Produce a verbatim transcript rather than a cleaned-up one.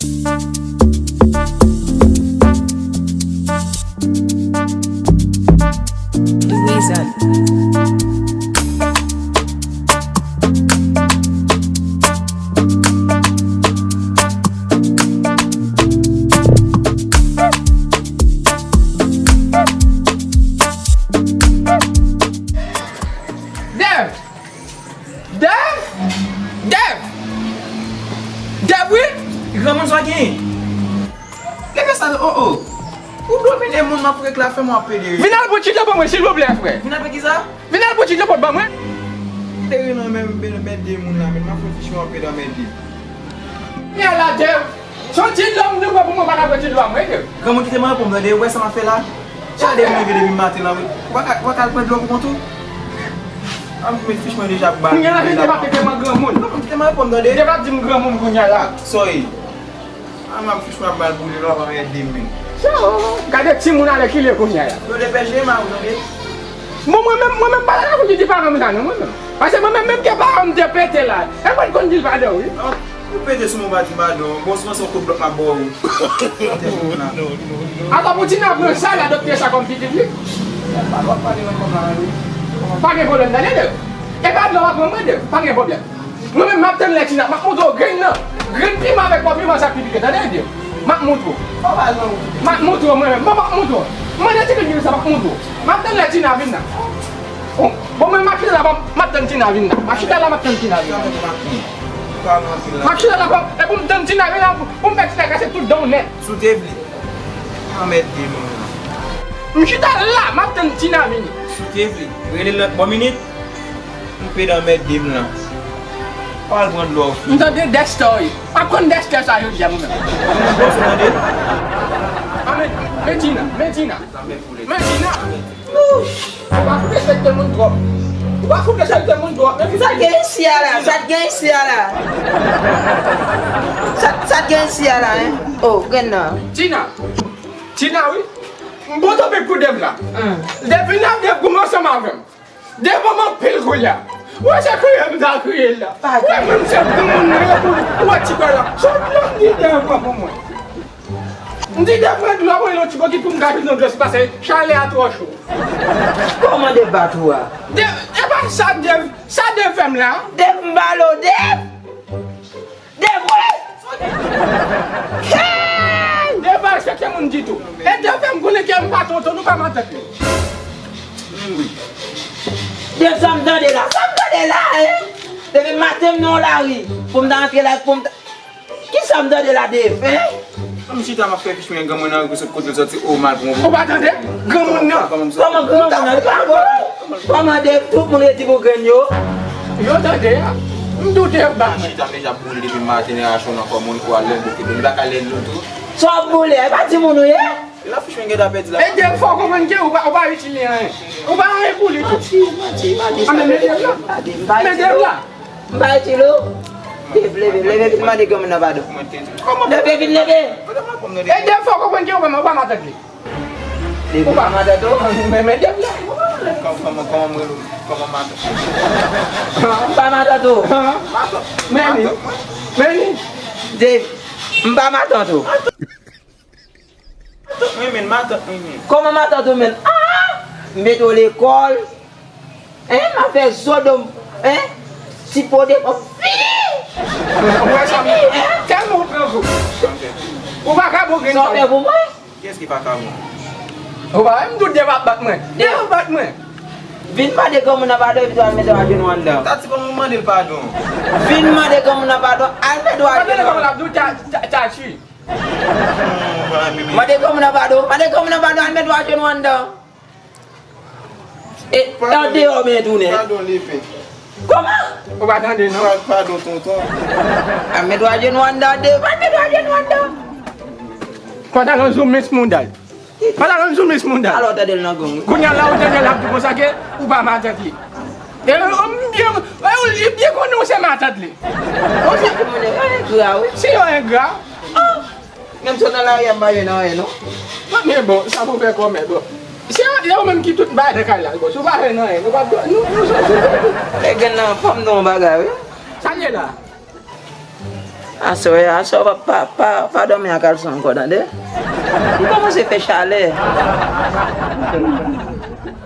Louise. Dev! Dev! Dev! Dev, wi! Granmoun, sa w genyen? Leve sa, o, o! Ou domine moun, m ap reklame, fè m ap pede. Vin al pran ti dlo ban mwen, silvouplè, frè. Vin al fè kisa? Vin al pran ti dlo ban mwen. Te ri nan men, men, men de moun la, men m ap fè fichman ap pede anmède. Kounye a la, Dev, se yon ti dlo m te pran pou mwen, pa ta pran ti dlo a mwen, Dev. Granmoun, kite mwen reponn, tande, ou wè sa m ap fè la? Gade mwen vin depi maten la, wi. Ou pa ka, ou pa ka al pran dlo pou kont ou? An, men fich mwen deja ap bal. Kounye a la, vin debake de mwen granmoun. Granmoun, kite mwen reponn, tande. Dev ap di m granmoun kounye a la. Sorry. A, m ap fich mwen ap bal boule la, w ap ede m. Gade timoun alèkile kounye a la. Yo depeche m a ou, tande. Bon, mwen menm, mwen menm, pa ta konn di paran m sa non, mwen menm. Paske mwen menm, menm ke paran m te pete la. E mwen konn di l padan, wi. Ou pete sou mwen, pa di m padan. Bon, si mwen se yon kout blòk m ap ba w. Atò pou Tina pran sa la, dòk pye sa kòm pitit li. Pa gen pwoblèm, tande, Dev. E pa dlo w ap pran mwen, Dev. Pa gen pwoblèm. Mwen menm, m ap tann lè Tina, m ap montre w grenn nan. Grenn piman avèk pwa piman sa k pi pike, tande byen. M ap montre w. M ap montre w mwen menm. Bon, m ap montre w. Mwen, de ti grenn piman sa, m ap montre w. M ap tann lè Tina vin nan. Bon, bon, mwen, m ap chita la, m ap tann Tina vin nan. M ap chita la, m ap tann Tina vin nan. M ap chita la, m ap, e pou m tann Tina vin nan, pou m fè Tina kase tout dan w nèt. Si w te vle. Anmède m. M chita la, m ap tann Tina vini. Si w te vle, rele lòt bò minit. M pede anmède m lan. Pa al pran dlo w. M tande Dexter, wi. M ap konn Dexter sa jodi a mwen menm. Bon, se tande. A, men, men Tina, men Tina. Men Tina. Ou pa fout respekte moun twòp. Ou pa fout respekte moun twòp. Men Sa k gen isi a la? Sa k gen isi a la? Sa, sa k gen isi a la, en? O, grenn nan. Tina. Tina, wi. M bon topik pou Dev la. Dev vin ap Dev goumen ansanm avè m. Dev ban m anpil koulye. Ou wè se kriye m ta kriye l la. Ou wè menm se granmoun nan ye pou ou wè ti bagay la. Se yon dlo m di Dev pran pou mwen. M di Dev pran dlo, mwen yon ti bokit pou m ka vin nan dlo, se paske chalè a twò cho. Kòman Dev bat ou a? Dev, e pa sa Dev, sa Dev fè m la. Dev m balo, Dev! Dev, wi! Hey! Dev pa respekte moun ditou. E Dev fè m konnen ke m pa tonton, nou pa matant li. Dev, sa m tande la, sa m tande la, en? Depi maten m nan lari, pou m ta antre la, pou m ta, kisa m tande la, Dev, en? M chita, m ap fè fichman granmoun nan, sot kote l soti, o, mal pran. Ou pa tande? Granmoun nan. Kòman granmoun nan? Li pa bon. Kòman Dev, tout moun redi pou grenn yo? Yo tande a. M doute yo ba. M chita, m deja boule depi maten, nan rachon nan kò moun, pou al lè bouke, m pa ka lè dlo tou. Sa w ap boule? E pa timoun ou ye? La fichman gen ta pèdi la. E Dev fò konprann ke ou pa, ou pa itil li anyen. Ou pa anyen pou li tou. Manti, manti, manti. A, men, men Dev la. Men Dev la. M pa itil ou. Leve, leve, leve vin mande granmoun nan padon. Leve, vin leve. E Dev fò konprann ke ou pa, ou pa matant li. Ou pa matant ou. Men, men Dev la. Kòman, kòman, kòman mwen, kòman matant? M pa matant ou. Men li. Men li. Dev, m pa matant ou. Matant mwen menm, matant mwen menm. Kòman matant ou menm? A! M mete w lekòl. Hein, m ap fè zo do m. Hein? Ti po de kòb. Fini! Ou wè sa, fini, hein? Tèlman ou pran gou. Ou vakabon grenn. Sa w fè pou mwen? Kiyès ki vakabon? Ou pa wè m dout Dev ap bat mwen. Dev ap bat mwen. Vin mande granmoun nan padon epi tou al mete w ajenou anndan. Tati, kòman w mande l padon? Vin mande granmoun nan padon, al mete w ajenou anndan. Mande granmoun nan padon, mande granmoun nan padon, al mete w ajenou anndan. E, andeyò men tounen. Padon, lepe. Kòman? Ou pa tande, non? Pa-, padon, tonton. Al mete w ajenou anndan, de, al mete w ajenou anndan. Pantalon zoumis moudal. Pantalon zoumis moudal. Alò, tande l nan gang. Kounye a la, ou tande l ap di konsa ke ou pa matant li. E, ou, m byen, e, ou, li byen konnen ou se matant li. Ou se engra, wi. Si yo engra. Menm si w nan lari a, m pa jwenn anyen, non. Men bon, sa pou fè kòmè, bro. Se yo menm ki tout bagay nan kay la, bro. Si w pa jwenn anyen, nou pa, nou, nou soti. E grann nan, fò m di w yon bagay, wi. Sa l ye la? Aswè, aswè, pa, pa, pa, pa dòmi a kalson ankò, tande? Li kòmanse fè chalè.